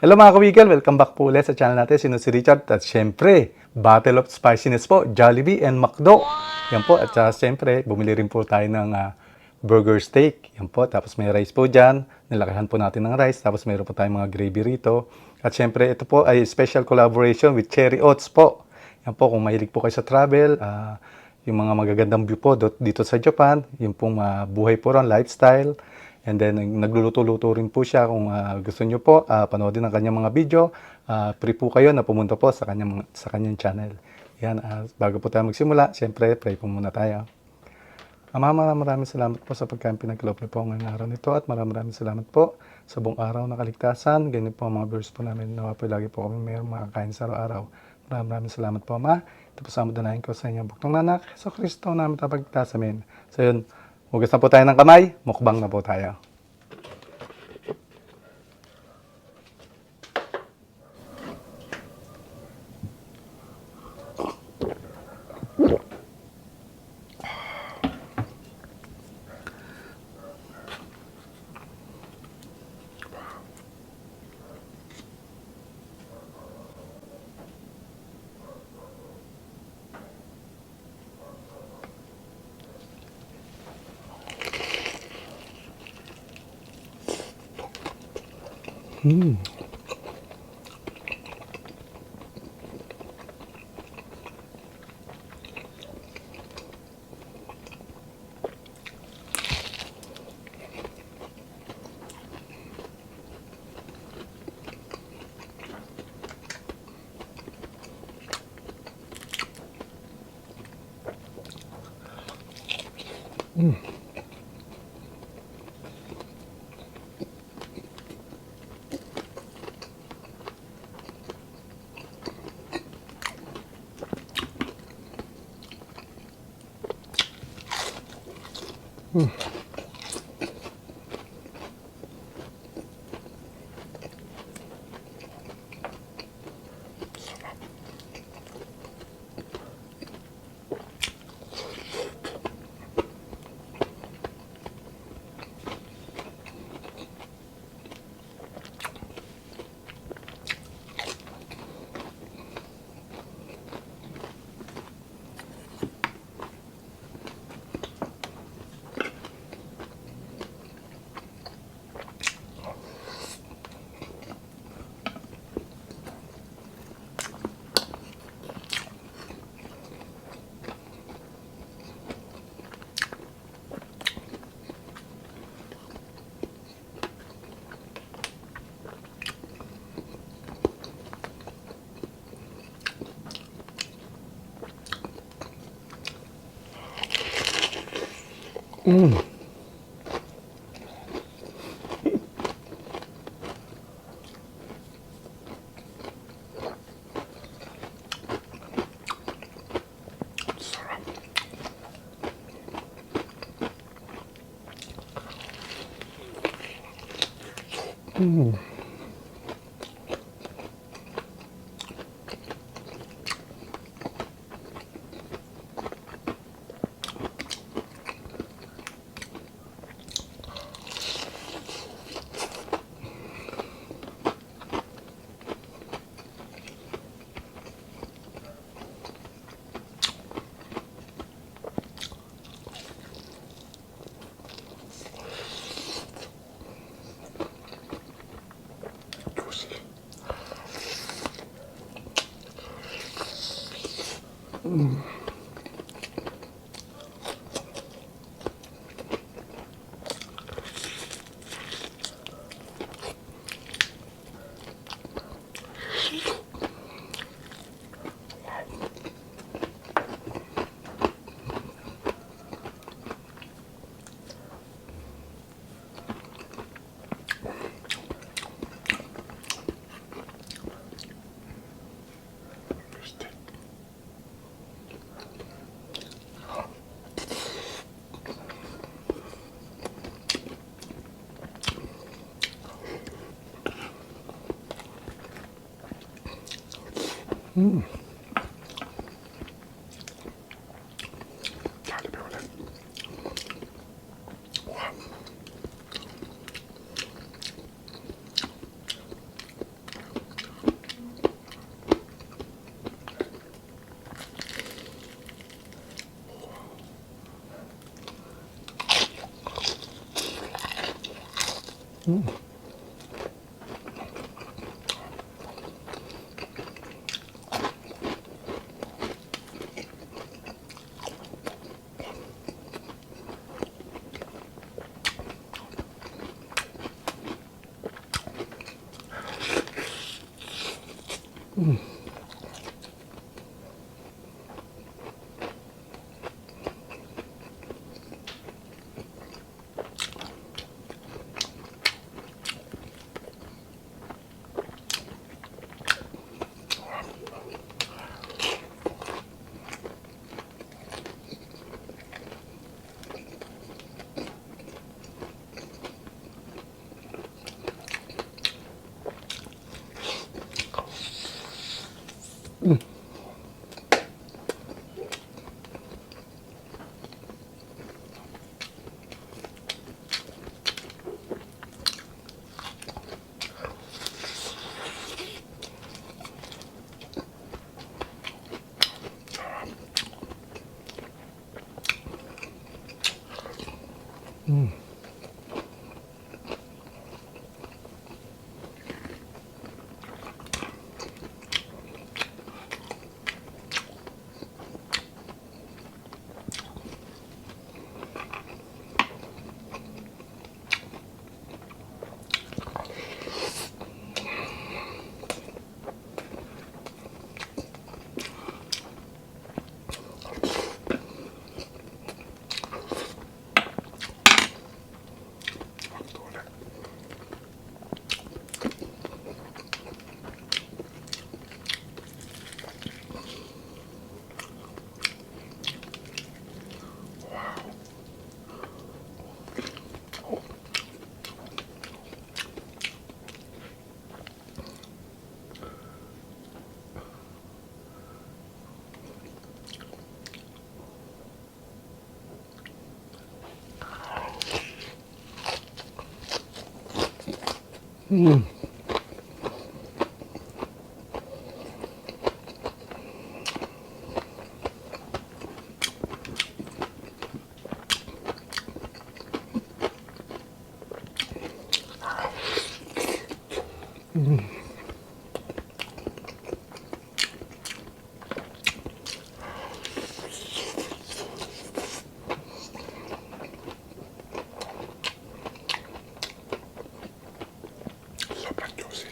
Hello, mga kawigel! Welcome back po ulit sa channel natin. Sino si Richard? At syempre, Battle of Spiciness po, Jollibee and McDo. Yan po. At syempre, bumili rin po tayo ng burger steak. Yan po. Tapos may rice po dyan. Nilakihan po natin ng rice. Tapos mayroon po tayong mga gravy rito. At syempre, ito po ay special collaboration with Cherry Oats po. Yan po, kung mahilig po kayo sa travel, yung mga magagandang view po dito sa Japan, yung pong buhay po ron, lifestyle. And then, nagluluto-luto rin po siya. Kung gusto nyo po, panoodin ang kanyang mga video, free po kayo na pumunta po sa kanyang channel. Yan, bago po tayo magsimula, siyempre, pray po muna tayo. Ama, maraming maraming salamat po sa pagkain pinagkaloob niyo po ngayong araw nito at maraming maraming salamat po sa buong araw na kaligtasan. Ganyan po ang mga viewers po namin. Nawa po lagi po kami mayroong makakain sa araw-araw. Maraming maraming salamat po, Ama. Ito po sa dalangin ko sa inyong buktong anak, Hesu Kristo namin tagapagligtas amin. So yun, hugas na po tayo ng kamay, mukbang na po tayo. Sarap. Juicy. Steak. Jollibee ulit. Wow. Sobrang juicy.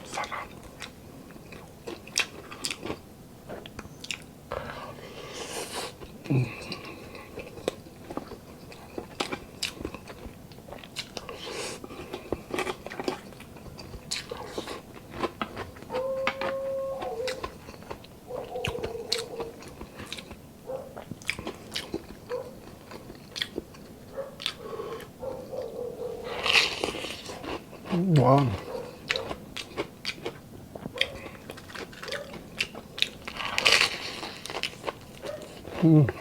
Sarap. Wow. Sarap.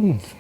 Sarap.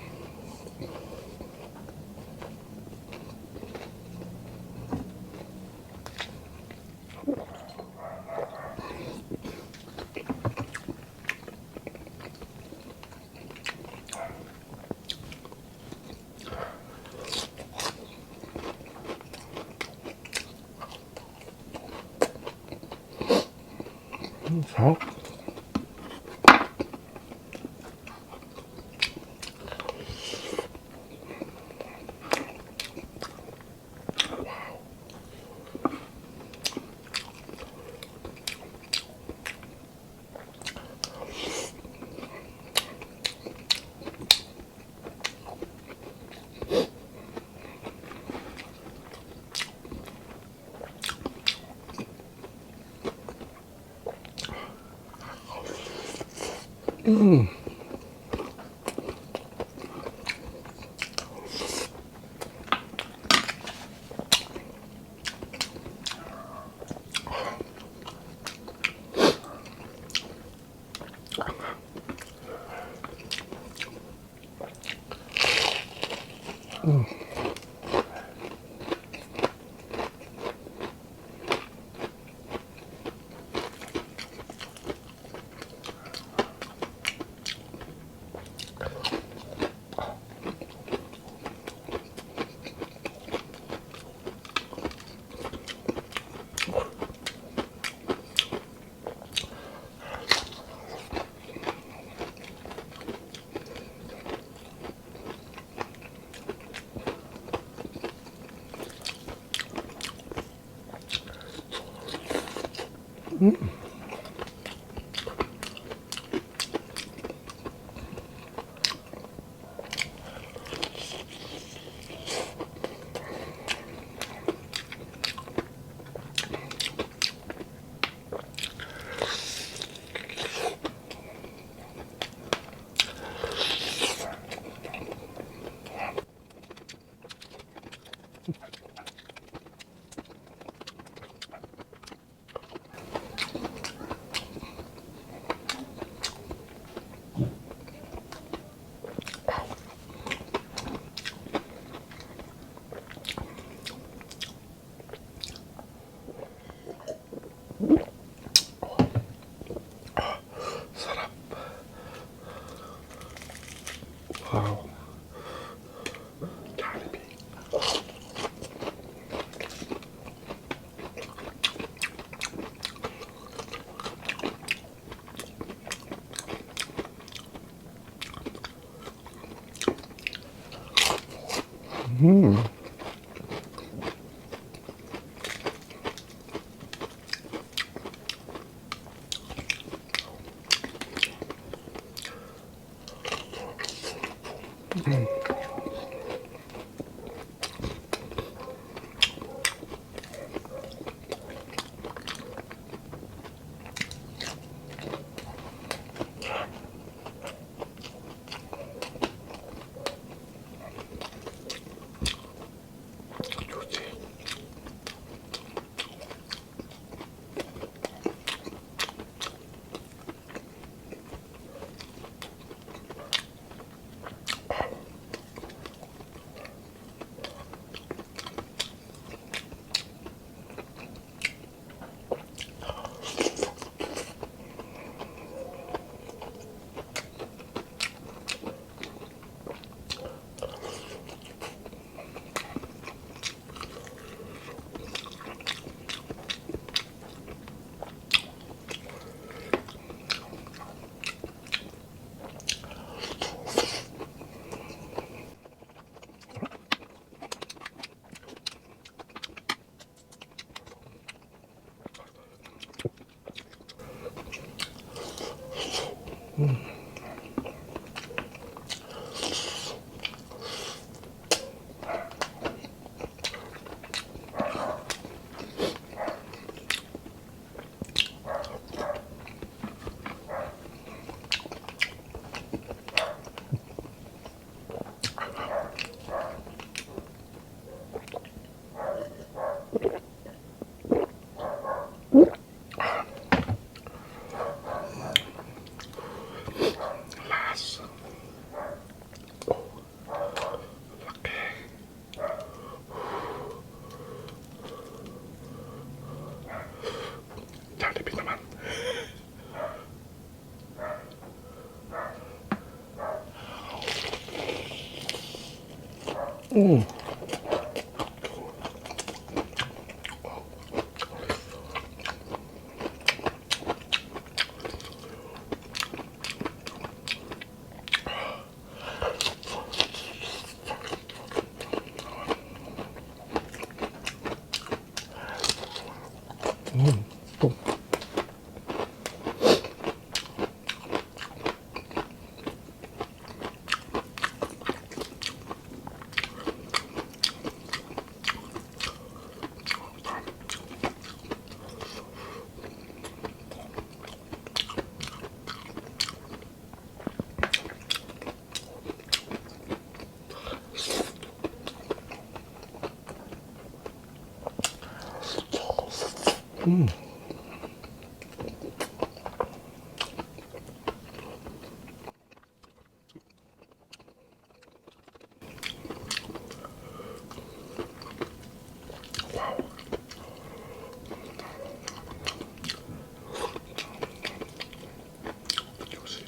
Sarap. Wow. Jollibee. Juicy. Ito. Juicy.